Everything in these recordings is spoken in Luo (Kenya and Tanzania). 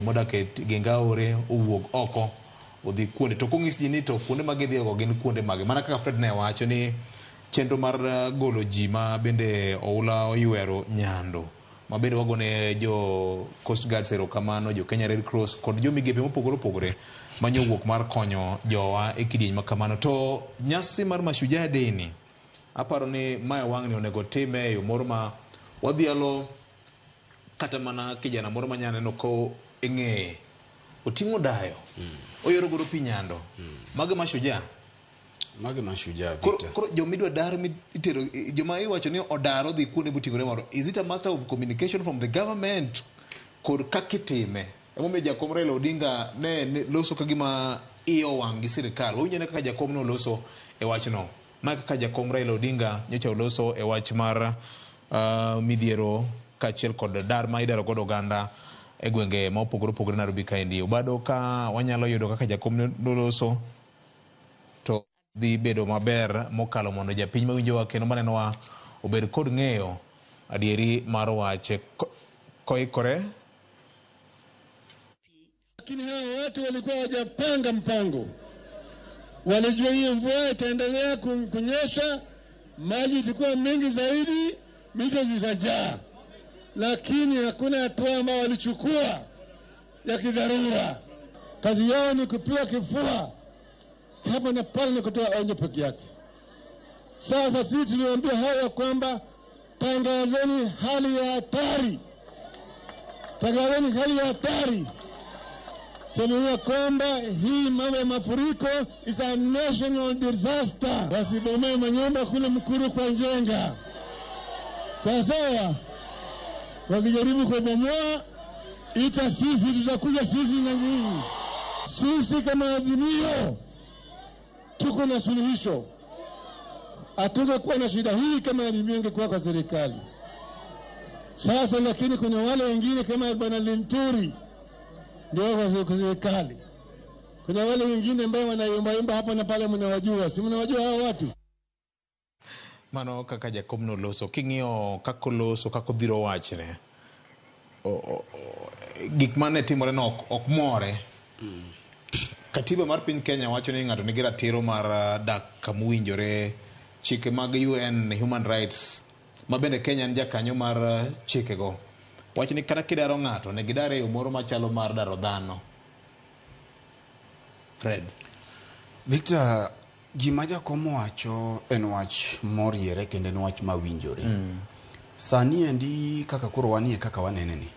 Modak e geng aore owuog oko odhi kuonde to kong'is ji ni to kuonde ma gidhiyogo gin kuonde mage. Mana kaka Fred ne wacho ni chenro mar golo ji ma bende oula oywero Nyando ma bende wagone jo Coast Guards erokamano, jo Kenya Red Cross kod jo migepe mopogore opogore manyo wuok mar konyo jowa e kidieny ma kamano. To nyasi mar Mashujaa Day ni aparo ni mae wang'ni onego time e yo moro ma wadhialo Kata mana kijana moro manya neno ko e ng'eye oting'o dayo oyoro godo pi nyando. Mago e mashujaa. Mago e mashujaa Koro, Victor. koro joma idwa dar mitero joma iwacho ni odar odhi kuonde moting'ore malo. Is it a matter of communication from the government kod kaka itime? Emomiyo jakom Raila Odinga ne, ne loso ka gima iye owang' gi sirikal. Wawinj ane kaka jakom noloso e wachno. Ma e kaka jakom Raila Odinga nyocha oloso e wach mar midhiero kaachiel kod dar ma idaro godo oganda e gwenge ma opogore opogore Nairobi kaendi. Obado ka wanyalo yudo kaka jakom noloso to dhi bedo maber mokalo mondo japiny mawinjowa kendo manenowa obed kod ng'eyo adieri mar wach koikore. Lakini hawa watu walikuwa hawajapanga mpango, walijua hii mvua itaendelea kunyesha, maji itakuwa mingi zaidi, mito zitajaa, lakini hakuna hatua ambayo walichukua ya kidharura. Kazi yao ni kupiga kifua hapa na pale na kutoa onyo peke yake. Sasa sisi tuliwaambia hawa kwamba tangazeni hali ya hatari, tangazeni hali ya hatari, semeni kwamba hii mambo ya mafuriko is a national disaster, wasibomee manyumba kule Mukuru kwa Njenga. Sawa sawa, wakijaribu kubomoa ita sisi, tutakuja sisi na nyinyi. Sisi kama Azimio tuko na suluhisho. Hatungekuwa na shida hii kama Azimio ingekuwa kwa serikali sasa, lakini kuna wale wengine kama Bwana Linturi ndio wako kwa serikali. Kuna wale wengine ambao wanayumbayumba hapa na pale, mnawajua, si mnawajua hao watu? Mano kaka jakom noloso, king'iyo kaka oloso, kaka odhiro wachne, gik mane timore no ok more. Katiba mar piny Kenya wacho ni ng'ato nigi ratiro mar dak kamowinjore. Chike mag UN Human Rights ma bende Kenya en jakanyo mar chikego wacho ni kata kidaro ng'ato onego idare e yo moro machalo mar daro dhano. Fred. Victor, gima jakom owacho en wach moriere kendo en wach mawinjore. Sani endi kaka koro wanie kaka wanene ni.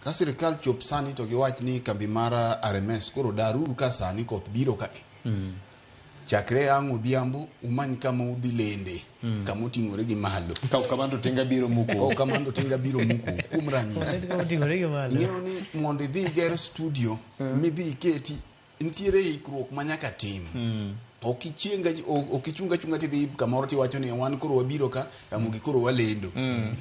Ka sirkal chop sani to giwach ni kambi mar RMS koro daruru ka sani koth biro ka e. Chakre ang' odhiambo umany kama udhi lende kama oting'ore gi malo. Ka ok kamano to tinga biro muko. Ka ok kamano to tinga biro muko. Kuom ranyisi. Kama oting'ore gi malo. Ing'eyo ni mondo idhi iger studio midhi iketi nitiere ikruok ma nyaka tim. Ok ichieng ok ichung achunga tidhi kamoro tiwacho ni wan koro wabiro ka Ramogi koro walendo.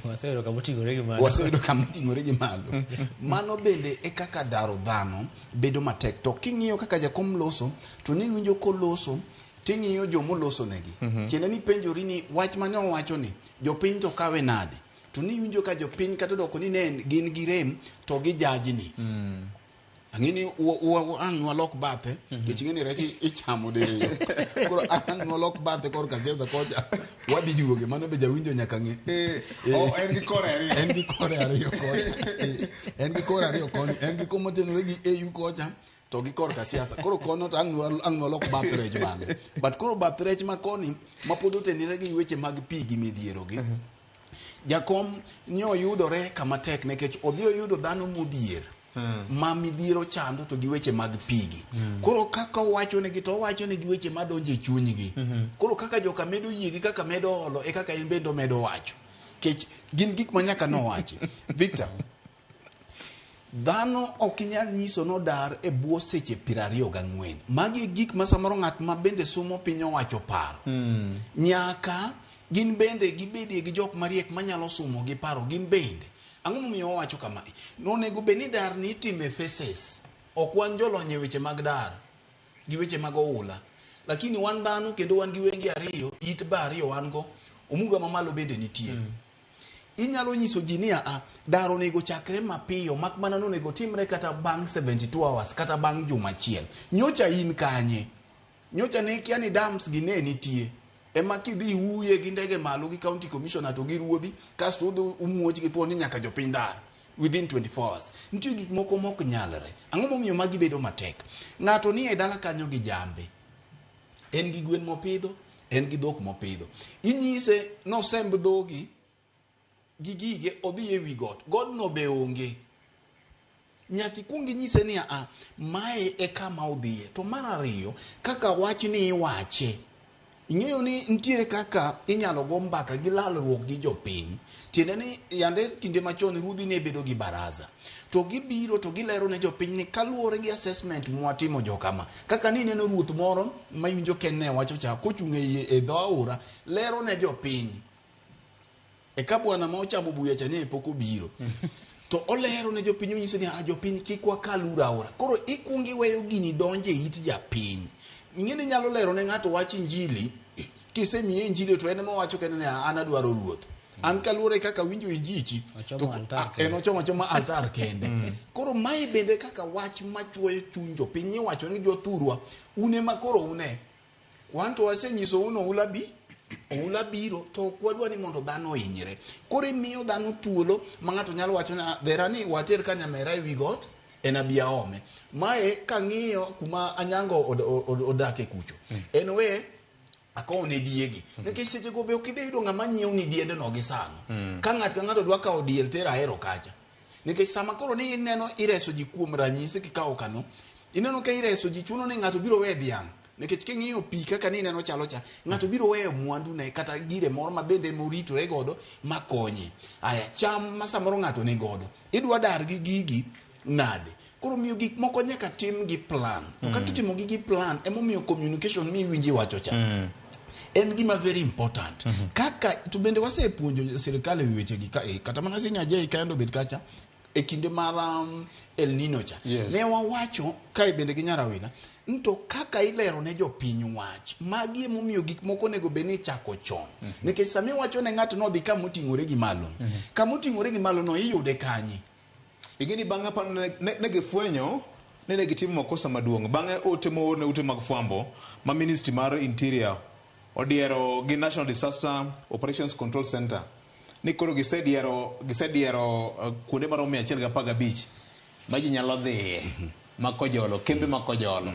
Waseyudo kama oting'ore gi malo. Waseyudo kama oting'ore gi malo. Mano bende e kaka daro dhano bedo matek. To king'iyo kaka jakom loso, to niwinjo koloso, ting'iyo jomoloso negi. Tiende ni penjori ni wach mane owacho ni, jopiny to kawe nade? To niwinjo ka jopiny kata odoko ni ne gin gi rem, to gijajni. Ang'e ni ang' nwalok bathe, nikech ing'e ni rech ichamo diriyo. Koro ang' nwalok bathe korka siasa kocha, wadhi duoge, mano be jawinjo nyaka ng'e. Oh, en gi kore ariyo. En gi kore ariyo kocha. En gi kore ariyo koni, en gi komotenore gi AU kocha, to gi korka siasa. Koro kono to ang' nwalok bath rech bang'e. But koro bath rech ma koni, ma pod otenore gi weche mag pi gi midhiero gi, Jakom ni oyudore kama tek nikech odhi oyudo dhano modhier ma midhiero chando to gi weche mag pigi. Koro kaka owachonegi to owachonegi weche madonjo e chunygi. Koro kaka joka medo yie gi kaka medo olo e kaka en bende omedo wacho. Kech gin gik ma nyaka nowachi. Victor, dhano ok inyal nyiso nodar e bwo seche 24. Magi e gik ma samoro ng'at ma bende somo piny owacho paro. Nyaka gin bende gibedie gi jok mariek manyalo sumo gi paro gin bende. Ang'o momiyo wawacho kamae? Nonego bed ni dar ni itime phases. Ok wan jolony e weche mag dar gi weche mag oula. Lakini wan dhano kendo wan gi wenge ariyo, it be ariyo wan go, omuga mamalo bende nitie. Inyalo nyiso ji ni a dar onego chakre mapiyo mak mana nonego timre kata bang' 72 hours kata bang' juma achiel. Nyocha in kanye? Nyocha ne ikia ni dams gi ne nitie. Ema kidhi iwuoye gi ndege malo gi county commissioner to gi ruodhi kasto udhi umuoch gi thuon ni nyaka jopiny dar within 24 hours. Nitie gik moko mok nyalre. Ang'o momiyo magi bedo matek? Ng'ato ni e dala kanyo gi jambe. En gi gwen mopidho, en gi dhok mopidho. Inyise nosemb dhogi gi gige odhi e wi got. Godno be onge. Nyaka ikuong inyise ni a mae e kama odhiye. To mar ariyo, kaka wach ni iwache. Ing'eyo ni nitiere kaka inyalo go mbaka gi lalruok gi jopiny. Tiende ni yande kinde machon ruodhi ne bedo gi baraza. To gibiro to gilero ne jopiny ni kaluwore gi assessment mwatimo jokama. Kaka ni ineno ruoth moro ma iwinjo ken ne wacho cha kochung' e dho aora lero ne jopiny. Eka bwana ma ochamo buya cha ne pok obiro. To olero ne jopiny onyiso ni jopiny kik wakal uru aora. Koro ikuongo iweyo gini donjo e it japiny. Ing'e ni inyalo lero ne ng'ato wach injili, kisemiye injili to en ema owacho kende ni an adwaro ruoth. An kaluwore kaka awinjo injichi, Ochomo altar kende. en ochomo achoma altar kende. Koro mae bende kaka wach machuoyo chuny jopiny iwacho ni jothurwa, un ema koro une. Wan to wasenyisou ni oula bi, oula biro to ok wadwa ni mondo dhano ohinyre. Koro imiyo dhano thuolo ma ng'ato nyalo wacho ni dhera ni water ka nyamera e wi got en abi aome. Mae kang'iyo kuma Anyango odake kucho. En we akowne diegi. Nikech seche go be ok idhi yudo ng'ama nyiewo ni diende no gi sano. Ka ng'ato ka ng'ato dwa kawo diel tero ahero kacha. Nikech sama koro ni ineno ireso ji kuom ranyisi kikawo kano, ineno ka ireso ji chuno ni ng'ato biro we dhiang'. Nikech king'iyo pi kaka ni ineno chalo cha, ng'ato biro weyo mwandu ne kata gire moro ma bende moritore godo makonye. Aya, cham ma samoro ng'ato ni godo, idwa dar gi gigi nade? Koro miyo gik moko nyaka tim gi plan. To kaka itimo gi gi plan, emomiyo communication miwinji wacho cha. En gima very important. Kaka to bende wasepuonjo sirikal e weche gi ka, kata mana senior J kaendo bed kacha e kinde mar El Nino cha. Ne wawacho kae bende gi Nyarawila ni to kaka ilero ne jopiny wach, magi emomiyo gik moko onego bed ni ichako chon. Nikech sama iwacho ne ng'ato nodhi kama oting'ore gi malo, kama oting'ore gi malo no iyude kanye? Ing'e ni bang'e pa ne gifwenyo ni ne gitimo makosa maduong'. Bang'e ote moor ne ute mag fwambo ma Ministry mar Interior odiero gi National Disaster Operations Control Center ni koro gisediero kuonde maromo 115 ma ji nyalo dhiye ma kojolo, kembe ma kojolo.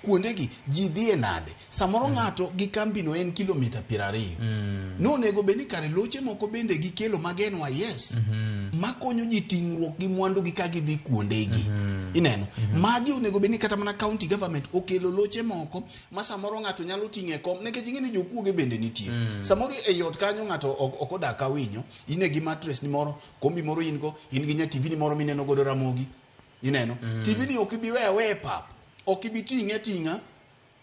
Kuondegi ji dhiye nade? Samoro ng'ato gi kambino en kilomita 20. Nonego bed ni kare loche moko bende gikelo mag NYS makonyo ji ting'ruok gi mwandu gi ka gidhi kuondegi. Ineno? Magi onego bed ni kata mana county government okelo loche moko ma samoro ng'ato nyalo ting'o e kom nikech ing'e ni jokuoge bende nitie. Samoro e ot kanyo ng'ato ok odak ka winyo, in e gi mattress ni moro, kombi moro in go, in gi nya TV ni moro mineno godo Ramogi. Ineno? TV ni ok ibi weyo aweya e pap. Ok ibi ting'e ating'a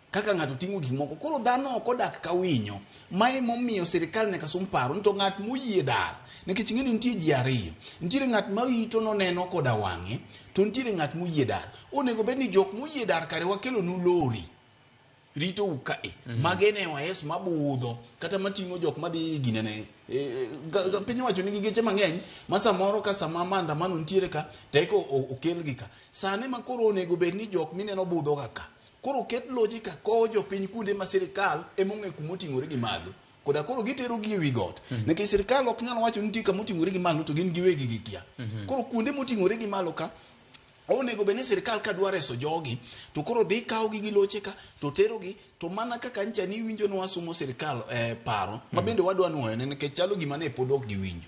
kaka ng'ato ting'o gik moko. Koro dhano ok odak ka winyo. Mae momiyo sirikal nyaka sum paro ni to ng'at moyie dar. Nikech ing'e ni nitie ji ariyo. Nitiere ng'at marito noneno koda wang'e, to nitiere ng'at moyie dar. Onego bed ni jok moyie dar kare wakelo nu lori. Ritou kae. Mage NYS mabudho kata mating'o jok madhi ginene. Piny owacho nigi geche mang'eny ma samoro ka sama maandamano nitiere ka to eka okelgi ka. Sani ma koro onego bed ni jok mineno budho ga ka. Koro oket loche ka kowo jopiny kuonde ma sirikal ema ong'e kuma oting'ore gi malo. Koda koro gitero gi ewi got. Nikech sirikal ok nyal wacho ni nitie kama oting'ore gi malo to gin giwegi gikia. Koro kuonde moting'ore gi malo ka onego bed ni sirikal ka dwa reso jogi to koro dhi kawogi gi loche ka to terogi to mana kaka ncha ni iwinjo ni wasumo sirikal paro ma bende wadwa nuoyone nikech chalo gima ne pod ok giwinjo.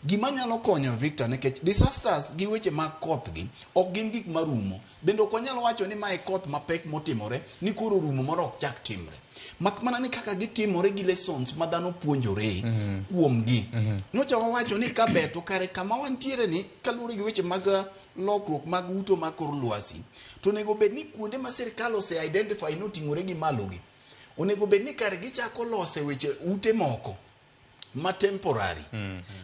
Gima nyalo konyo Victor nikech disasters gi weche mag koth gi ok gin gik marumo. Bende ok wanyal wacho ni mae koth mapek motimore ni koro rumo moro ok chak timre. Mak mana ni kaka gitimore gi lessons ma dhano puonjore kuomgi. Nyocha wawacho ni ka ber to kare kama wantiere ni kaluwore gi weche mag lokruok mag uto mag kor lwasi to onego bed ni kuonde ma sirikal ose identify ni oting'ore gi malo gi onego bed ni kare gichako lose weche ute moko ma temporary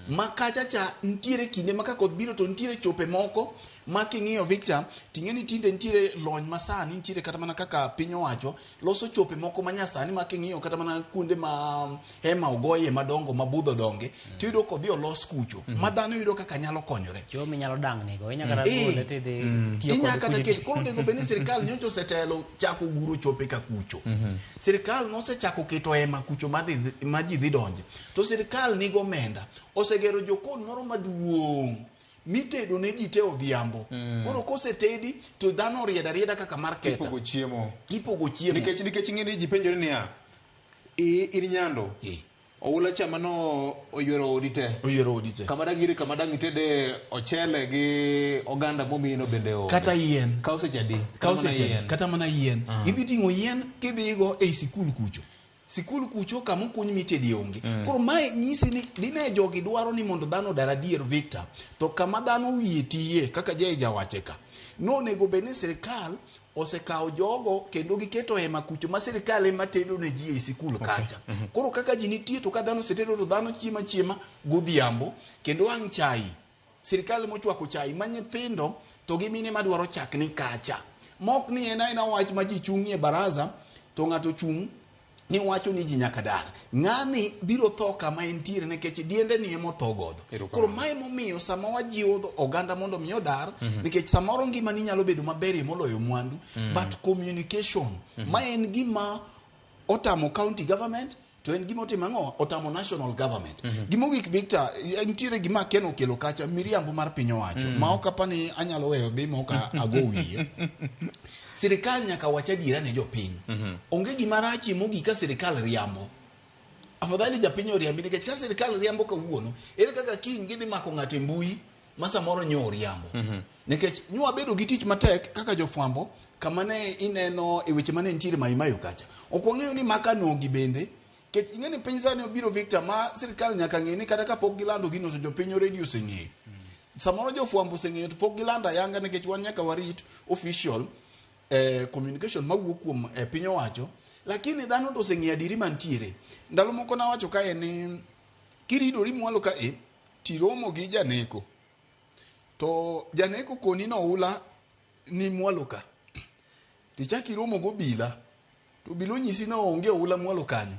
ma kacha cha nitiere kinde ma ka koth biro to nitiere chope moko Ma king'iyo Victor, ting'e ni tinde nitiere lony masani, nitiere kata mana kaka piny owacho loso chope moko manyasani ma king'iyo kata mana kuonde ma hema ogoye madongo ma budho donge, tiyudo kodhi olos kucho ma dhano yudo kaka nyalo konyore. Choo minyalo dang'nigo, inya kata gole tidhi tiyo Inya kode kata kuonde ket koro onego bed ni sirikal nyocha osetelo chako guro chope ka kucho. Sirikal nosechako keto hema kucho ma ji dhi donje. To sirikal nigo omenda. Osegero jokon moro maduong' mitedo ne ji te odhiambo. Koro kosetedi to dhano oriedo arieda kaka mar keta. Ipogo chiemo. Ipogo chiemo. Nikech ing'e ni ji penjore niya, in Nyando, oula cha mano oywero odi te. Oywero odi te. Kama dang' ire kama dang' itede ochele gi oganda momiyino bende onge. Kata yien. Kaw seche adi? Kaw Kata mana seche adi? yien. Kata mana yien. Idhi ting'o yien kidhigo ei sikul kucho. Sikul kucho kama okuny mitede onge. Koro mae nyisi ni dine jogi dwaro ni mondo dhano odar adier Victor, to kama dhano wiye tiye kaka Jay jawache ka, nonego bed ni sirikal osekawo jogo kendo giketo hema kucho ma sirikal ema tedo ne ji ei sikul kacha. Koro kaka ji nitie to ka dhano osetedo to dhano chiemo achiema godhiambo kendo ang' chai. Sirikal mochwako chai ma nyithindo to gi mine madwaro chak ni kacha. Mok ni en aena wach ma ji chung'ie baraza to ng'ato chung' ni wacho ni ji nyaka dar. Ng'ani biro tho kama entiere nikech diende ni ema otho godo. Koro mae momiyo sama wajiwo oganda mondo mi odar, nikech samoro ngimani nyalo bedo maberie moloyo mwandu, but communication, ma en gima otamo county government, to en gima otimo ang'o? Otamo national government. Gimogik Victor, nitiere gima Ken okelo kacha, miriambo mar piny owacho. Ma ok apa ni anyalo weyo dhi ma ok ago wiye. Sirikal nyaka wach adiera ne jopiny. Onge gima rachie mogik ka sirikal riambo. Afadhali japiny oriambi nikech ka sirikal riambo kawuono, ere kaka kiny gidhi mako ng'ato e mbui ma samoro nyo oriambo. Nikech nyo wabedo gi tich matek kaka jofwambo kama ne ineno e weche mane nitiere Mai Mahiu kacha. Ok wang'eyo ni maka nogi bende. Nikech ing'e ni piny sani obiro Victor ma sirikal nyaka ng'e ni kata kapok gilando gino to jopiny already oseng'eyo. Samoro jofwambo oseng'eyo to pok gilando ayanga nikech wan nyaka warit official communication mawuok kuom piny owacho, lakini dhano to oseng'eyo adieri mantiere. Ndalo moko nawacho kae ni kiridori mwalo kae tiromo gi janeko. To janeko koni noula ni mwalo ka. Tichak iromo go obila. To obila onyisi ni onge oula mwalo kanyo.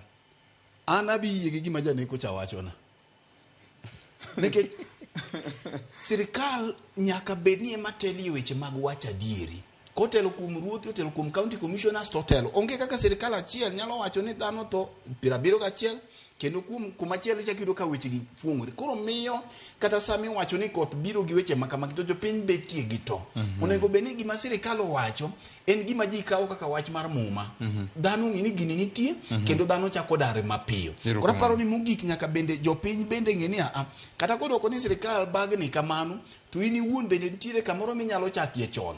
An adhi yie gi gima janeko cha wachona. Nikech sirikal nyaka bed ni ema telo e weche mag wacho adieri. Kotelo kuom ruothi, otelo kuom county commissioners to otelo. Onge kaka sirikal achiel nyalo wacho ni dhano tho 71 kendo kuom kumachielo ichako iyudo ka weche gi fuong'ore. Koro miyo kata sama iwacho ni koth biro gi weche ma kamagi to jopiny betie gi to. Onego bed ni gima sirikal owacho en gima ji kawo kaka wach mar muma. Dhano ong'e ni gini nitie kendo dhano chako dar mapiyo. Koro aparo ni mogik nyaka bende jopiny bende ng'e ni a kata kodoko ni sirikal bagni kamano to in iwuon bende nitiere kamoro minyalo chakie chon.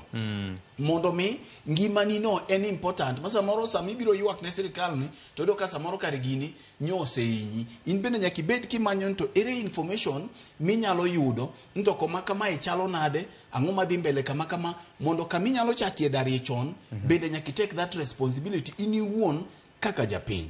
Mondo mi ngimani no en important. Ma samoro sama ibiro ywak ne sirikal ni to iyudo ka samoro kare gini nyo oseinyi. In bende nyaka ibed kimanyo ni to ere information minyalo yudo ni to koma kamae chalo nade, ang'o madhi mbele kama kama, mondo kama inyalo chakie darie chon, bende nyaka i take that responsibility in iwuon kaka japiny.